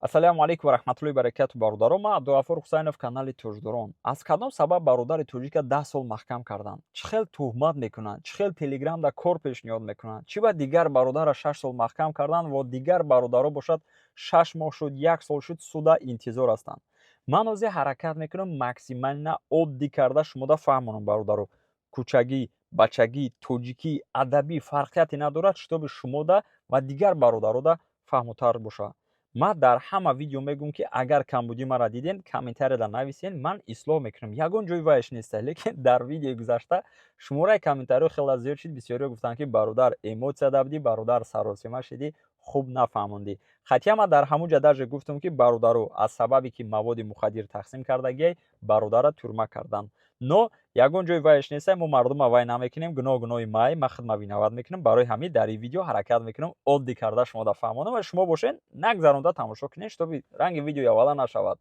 Ассалому алайкум ва раҳматуллоҳи баракату, бародарон. Ман Абдуғафур Ҳусайнов, канали Тоҷдорон. Аз кадом сабаб бародари тоҷика 10 сол маҳкам карданд? Чӣ хел туҳмат мекунанд? Чӣ хел Телеграмда кор пешниҳод мекунанд? Чӣ ба дигар бародарра 6 сол маҳкам карданд ва дигар бародаро бошад, 6 моҳ шуд, як сол шуд, суда интизор ҳастанд? Ман ҳозир ҳаракат мекунам максимально оддӣ карда шумода фаҳмонам, бародаро. Кӯчагӣ, бачагӣ, тоҷикӣ, адабӣ фарқияте надорад, чтобы шумода ва дигар бародарода фаҳмутар бошад. Ман дар ҳама видео мегӯям, ки агар камбудӣ маро дидем, комментарияда нависен, ман ислоҳ мекунам, ягон ҷои вайш неста. Лекин дар видеои гузашта шумораи комментариҳо хеле зиёд шуд. Бисёриҳо гуфтанд, ки бародар, эмоция дабдӣ, бародар, саросима шидӣ, хуб нафаҳмондӣ. Хотя ман дар ҳамун ҷа даже гуфтам, ки бародаро, аз сабабе ки маводи мухаддир тақсим кардагиай, бародарра тюрьма карданд. Но ягон ҷои вайш неста, мо мардума вай намекунем. Гуноҳ гуноҳи май, ман худма виноват мекунам. Барои ҳамин дар ин видео ҳаракат мекунам оддӣ карда шумода фаҳмонам ва шумо бошед, нагзаронда тамошо кунед, чтобы ранги видеои аввала нашавад,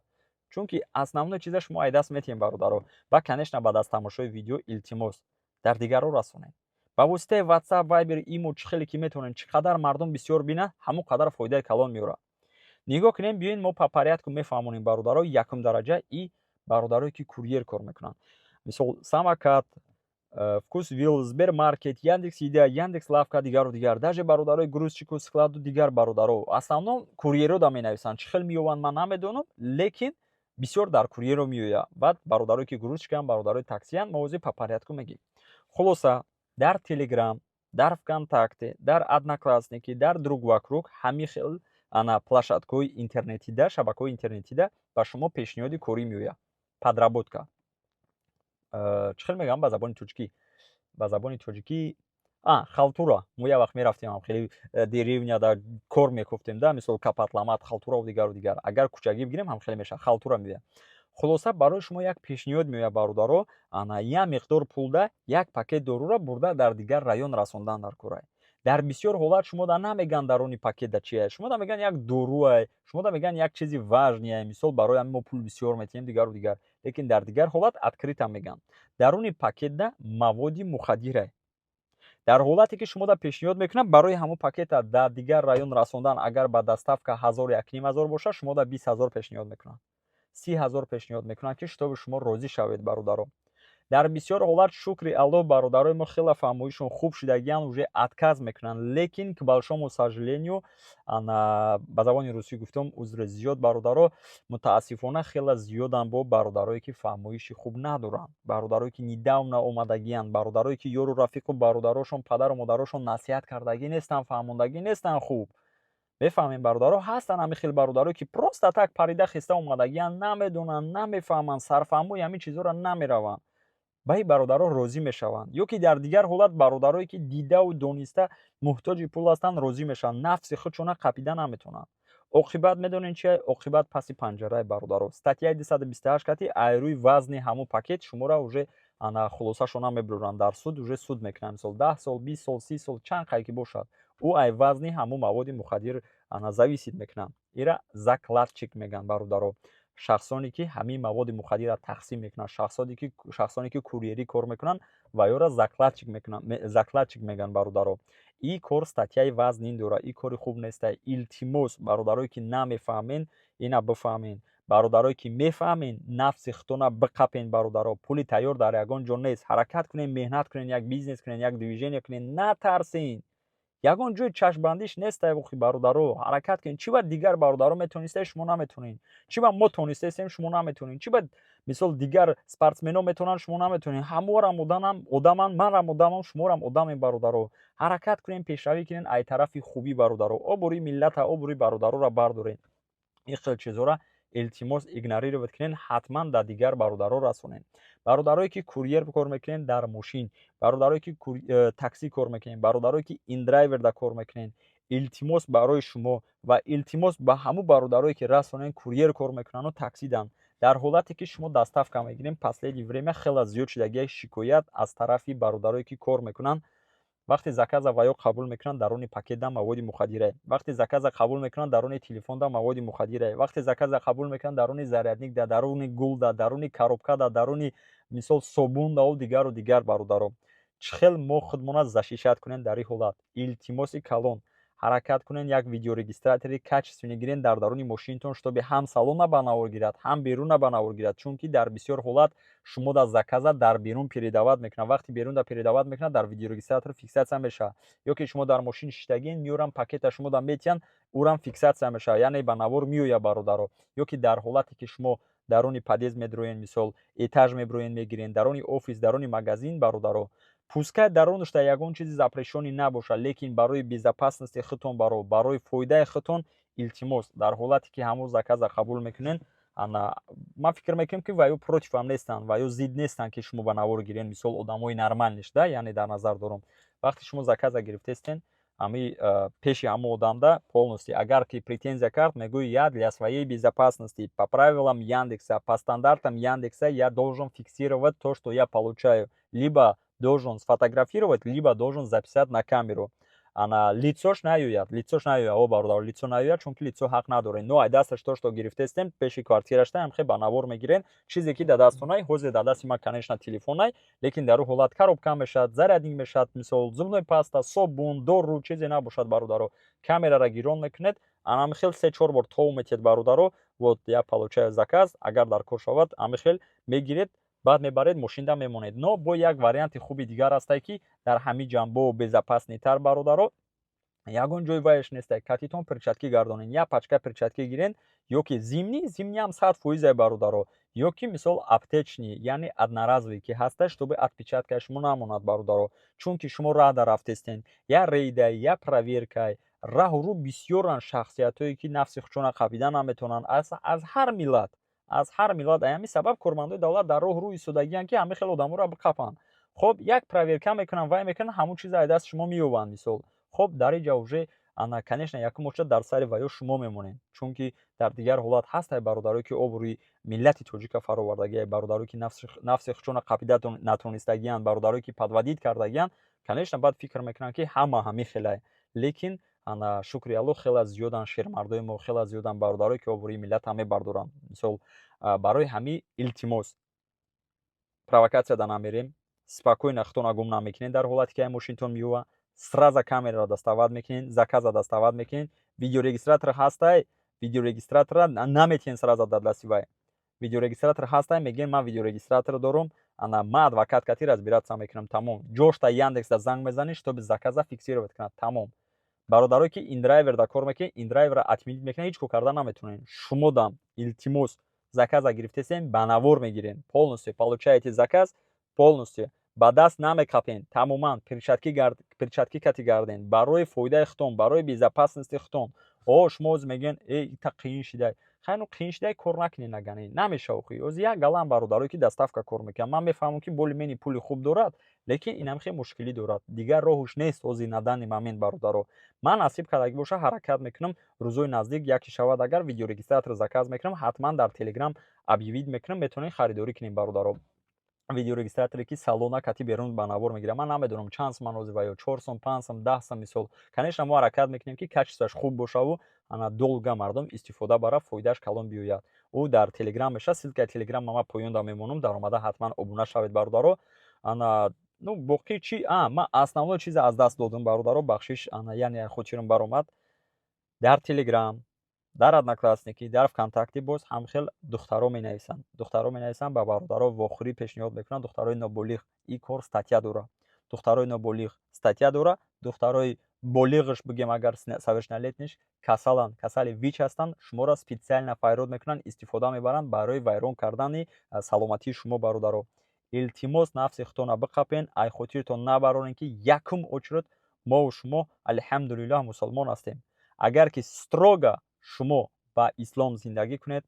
чунки основной чиза шумо ай даст метиҳем, бародаро. Ва, конечно, баъд аз тамошои видео, илтимос, дар дигарро расонед ба воситаи WhatsApp, Viber, имо, чӣ хеле ки метавонем. Чӣ қадар мардум бисёр бинад, ҳамон қадар фоидаи калон меорад. Нигоҳ кунем, биёед, мо по порядку мефаҳмонем, бародаро. Якум дараҷа и бародарое ки курьер кор мекунанд, мисол, Самокат, ВкусВилл, Сбермаркет, Яндекс Еда, Яндекс Лавка, дигару дигар, даже бародарои грузчику, складу, дигар бародаро. Основном курьеро да менависанд. Чӣ хел меёванд, ман намедонам, лекин бисёр дар курьеро меояд. Баъд бародарое ки грузчиканд, бародарои таксиянд, мо ҳозир по порядку мегӯем. Хулоса, дар Телеграм, дар ВКонтакте, дар Одноклассники, дар Друг вокруг, ҳамин хел ана площадкаҳои интернетида, шабакаҳои интернетида ба шумо пешниҳоди корӣ меояд. Подработка, чӣ хел мегӯям ба забони тоҷикӣ? Ба забони тоҷикӣ халтура. Мо як вақт мерафтем, хеле деревняда кор мекуфтем да, мисол, копать, ломать, халтураву дигару дигар. Агар кӯчагӣ бигирем, ҳам хеле мешавад, халтура меояд. Хулоса, барои шумо як пешниҳод меояд, бародаро: ана як миқдор пулда як пакет дорура бурда дар дигар район расондан дар курай. Дар бисёр ҳолат шумо да намегӯянд, даруни пакета чия. Шумо да мегӯянд, як доруай, шумо да мегӯянд, як чизи важный, мисол, барои ҳамин мо пул бисёр метиҳем, дигару дигар. Лекин дар дигар ҳолат открыто мегӯянд, даруни пакетда маводи мухаддирай. Дар ҳолате ки шумо да пешниҳод мекунанд барои ҳамон пакета дар дигар район расондан, агар ба доставка ҳазор, 1500 бошад, шумо да 20 000 пешниҳод мекунанд, 30 000 пешниҳод мекунанд, ки чтобы шумо розӣ шавед. Бародаро, дар бисёр ҳолат, шукри Аллоҳ, бародарои мо хеле фаҳмоишон хуб шудагиан, уже отказ мекунанд. Лекин, к большому сожалению, ана ба забони русӣ гуфтам, узри зиёд, бародаро, мутаассифона, хеле зиёданд бо бародарое ки фаҳмоиши хуб надоранд, бародарое ки недавно омадагианд, бародарое ки ёру рафиқу бародарошон, падару модарошон насиҳат кардагӣ нестанд, фаҳмондагӣ нестанд. Хуб мефаҳмем, бародаро, ҳастанд ҳамин хел бародарое ки просто так парида хиста омадагианд, намедонанд, намефаҳманд, сарфаҳмои ҳамин чизҳоро намераванд. Ба ин бародаро розӣ мешаванд. Ё ки дар дигар ҳолат бародарое ки дидаву дониста муҳтоҷи пул ҳастанд, розӣ мешаванд, нафси худшона қапида наметавонанд. Оқибат медонед чи? Оқибат паси панҷараи, бародаро. Статьяи 228 кати айрӯи вазни ҳамон пакет шуморо уже ана хулосашона мебуранд дар суд, уже суд мекунанд, мисол, 10 сол, 20 сол, 30 сол, чанд қай ки бошад, ӯ ай вазни ҳамон маводи мухаддир ана зависит мекунанд. Ира закладчик мегӯянд, бародаро. Шахсоне ки ҳамин маводи мухаддирро тақсим мекунанд, шахсоне ки курьерӣ кор мекунанд ва ёро закладчик мегӯянд. Бародаро, ин кор статьяи вазнин дорад, ин кори хуб неста. Илтимос, бародарое ки намефаҳмен, ина бифаҳмен. Бародарое ки мефаҳмен, нафси худтона биқапен. Бародаро, пули тайёр дар ягон ҷо нест. Ҳаракат кунен, меҳнат кунен, як бизнес кунен, як движение кунен, натарсен. Ягон ҷои чашмбандиш нест. Охи, бародаро, ҳаракат кунед. Чӣ ба дигар бародаро метонистед, шумо наметонед? Чӣ ба мо тонистесем, шумо наметонед? Чӣ ба, мисол, дигар спортсмено метавонанд, шумо наметонед? Ҳаморам одаманд, манам одамам, шуморам одамем. Бародаро, ҳаракат кунем, пешравӣ кунем ай тарафи хубӣ. Бародаро, обрӯи миллата, обрӯи бародароро бардорем. Ин хел чизҳоро, илтимос, игнорировать кунед, ҳатман дар дигар бародаро расонед. Бародарое ки курьер кор мекунед дар мошин, бародарое ки таксӣ кор мекунед, бародарое ки индрайверда кор мекунед, илтимос барои шумо ва илтимос ба ҳамун бародарое ки расонед, курьер кор мекунанду таксидан. Дар ҳолате ки шумо доставка мегирем, последнее время хеле зиёд шудагиа шикоят аз тарафи бародарое ки кор мекунанд. Вақте заказа ва ё қабул мекунанд, даруни пакетда маводи мухаддирае. Вақте заказа қабул мекунанд, даруни телефонда маводи мухаддирае. Вақте заказа қабул мекунанд, даруни зарядникда, даруни гулда, даруни коробкада, даруни, мисол, собундаву дигару дигар. Бародаро, чӣ хел мо худмона защищать кунем дар ин ҳолат? Илтимоси калон. Ҳаракат кунен, як видеорегистратори качественный гирен дар даруни мошинтон, чтобы ҳам салона ба навор гирад, ҳам беруна ба навор гирад, чунки дар бисёр ҳолат шумо дар заказа дар берун передавать мекунад. Вақти берун да передавать мекунад, дар видеорегистратор фиксация мешавад. Ё ки шумо дар мошин шиштагин, меёрам, пакета шумо да метиҳанд, урам фиксация мешавад, яъне ба навор меояд, бародаро. Ё ки дар ҳолате ки шумо даруни подъезд медроен, мисол, этаж меброен, мегирен, даруни офис, даруни магазин, бародаро, пускай дарунашда ягон чизи запрещённый набошад, лекин барои безопасности худтон, барои фоидаи худтон, илтимос, дар ҳолате ки ҳамон заказа қабул мекунен, ана ман фикр мекунам, ки ваё против ҳам нестанд, ваё зид нестанд, ки шумо ба навор гирен. Мисол, одамои нормальный шда, яъне дар назар дорам, вақте шумо заказа гирифтестен, ҳами пеши ҳамон одамда полностью, агар ки претензия кард, мегӯй: «Я для своей безопасности, по правилам Яндекса, по стандартам Яндекса я должен фиксировать то, что я получаю, либо должен сфотографировать, либо должен записать на камеру». Ана лицош наёяд, лицош наёяд, о бародар, лицо наёяд, чунки лицо ҳақ надорен. Но ай дасташ то что гирифтестем, пеши квартирашта ҳам хе ба навор мегирен. Чизе ки дар дастонай, ҳозир дар дасти ман, конечно, телефонай, лекин дар ӯ ҳолат коробка мешавад, зарядник мешавад, мисол, зубной паста, собун, дору, чизе набошад, бародаро, камерара гирон мекунед, анами хел се чор бор тов метиҳед: «Бародаро, вот я получаю заказ, агар дар кор шавад». Ами хел мегиред, баъд мебаред, мошинда мемонед. Но бо як варианти хуби дигар ҳастае, ки дар ҳамин ҷанбо безопасный тар, бародаро, ягон ҷои вайш нестай, катитон перчатки гардонен, як пачка перчатки гирен, ё ки зимний, зимний ҳам 100%-ай, бародаро, ё ки, мисол, аптечный, яъне одноразовый ки ҳаста, чтобы отпечаткаи шумо намонад, бародаро, чунки шумо раҳ дар рафтестен, я рейдай, я проверкай, раҳу рӯ бисёранд шахсиятҳое, ки нафси худшона қапида наметавонанд, аз ҳар миллат, аз ҳар миллат. Ҳамин сабаб кормандои давлат дар роҳ рӯ истодагиянд, ки ҳамин хел одаморо биқапанд. Хоб, як проверка мекунанд, вай мекунанд, ҳамон чиза аз даст шумо меёбанд, мисол. Хоб, дар ин ҷа уже ана, конечно, якум оча дар сари ваё шумо мемонед, чунки дар дигар ҳолат ҳастай бародарое, ки обрӯи миллати тоҷика фаровардагиай, бародарое, ки нафси худшона қапида натонистагиянд, бародарое, ки подводить кардагиянд. Конечно, баъд фикр мекунанд, ки ҳама ҳамин хелай, лекин ана, шукри Алло, хеле зиёданд шермардои мо, хеле зиёданд бародарое, ки обрӯи миллатам мебардоранд. Мисол, барои ҳамин, илтимос, провокатсияда намерем, спокойно худтона гум намекунед. Дар ҳолате ки ай мошинтон меёва, сразу камераро доставать мекунед, заказа доставать мекунед. Видеорегистратор ҳастай, видеорегистратора наметиҳен сразу дар дасти вай. Видеорегистратор ҳастай, мегӯем: «Ман видеорегистратор дорум, ана ман адвокат кати разбираться мекунам». Тамом, ҷошта Яндексда занг мезанӣ, чтобы заказа фиксировать кунад. Тамом. Бародарое, ки индрайверда кор мекунед, индрайверро отменить мекунед, ҳеҷ кор карда наметавонед. Шумо дам, илтимос, заказа гирифтесем, ба навор мегирем, полностью получаете заказ, полностью ба даст намекапен, тамоман перчатки кати гарден, барои фоидаи худтон, барои безопасности худтон. О, шумо оз мегӯен: «Э, ита қиин шидай». Хайну, қиин шидай, кор накунед, нагане намешава. Охи оз як галам бародарое, ки доставка кор мекунад, ман мефаҳмам, ки более-менее пули хуб дорад, лекин инам хеле мушкилӣ дорад, дигар роҳуш нест ози на данный момент. Бародаро, ман насиб кардагӣ боша, ҳаракат мекунам, рӯзои наздик яке шавад, агар видеорегистратор заказ мекунам, ҳатман дар Телеграм объявить мекунам, метавонед харидорӣ кунед, бародаро. Видеорегистраторе, ки салона кати берун ба навор мегирад, ман намедонам чанд сум ҳозир ва ё 4 сум, 5 сум, 10 сум, мисол. Конечно, мо ҳаракат мекунем, ки качествоаш хуб бошаву ана долго мардум истифода бара, фоидааш калон биёяд. Ӯ дар Телеграм мешавад, ссылкаи Телеграм ман поёнда мемонам, даромада ҳатман обуна шавед, бародаро. Ана, ну, боқӣ чи? А ман основной чиза аз даст додам, бародаро, бахшиш, ана, яъне хотирам баромад: дар Телеграм, дар Одноклассники, дар ВКонтакте боз ҳамхел духтаро менависанд, духтаро менависанд, ба бародаро вохӯрӣ пешниҳод мекунанд, духтарои ноболиғ. Ин кор статья дорад. Духтарои ноболиғ статья дорад, духтарои болиғаш, бигем, агар совершеннолетниш, касаланд, касали ВИЧ ҳастанд, шуморо специально файрод мекунанд, истифода мебаранд барои вайрон кардани саломатии шумо. Бародаро, илтимос, нафси худтонро биқапен, ай хотиртон набаронед, ки якум очередь мову шумо, алҳамдулиллоҳ, мусулмон ҳастем. Агар ки строго шумо ба ислом зиндагӣ кунед,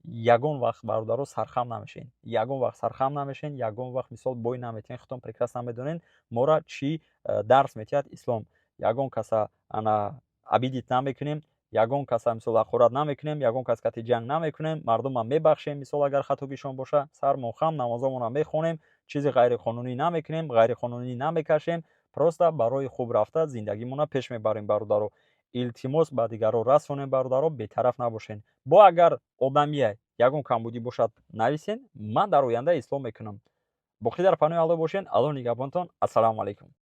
ягон вақт, бародаро, сархам намешавед, ягон вақт сархам намешавед, ягон вақт, мисол, бой наметиҳед. Худтон прекрасно медонед, моро чӣ дарс метиҳад ислом. Ягон каса ана обидить намекунем, ягон каса, мисол, ҳақорат намекунем, ягон кас кати ҷанг намекунем, мардумам мебахшем, мисол, агар хатогишон боша, сармон хам, намозомонро мехонем, чизи ғайриқонунӣ намекунем, ғайриқонунӣ намекашем, просто барои хуб рафта зиндагимонро пеш мебарем. Бародаро, илтимос, ба дигарро расонем, бародаро, бетараф набошед. Бо агар одамие ягон камбудӣ бошад, нависен, ман дар оянда ислоҳ мекунам. Боқӣ дар паноҳи Аллоҳ бошен, Аллоҳ нигаҳбонтон. Ассалому алайкум.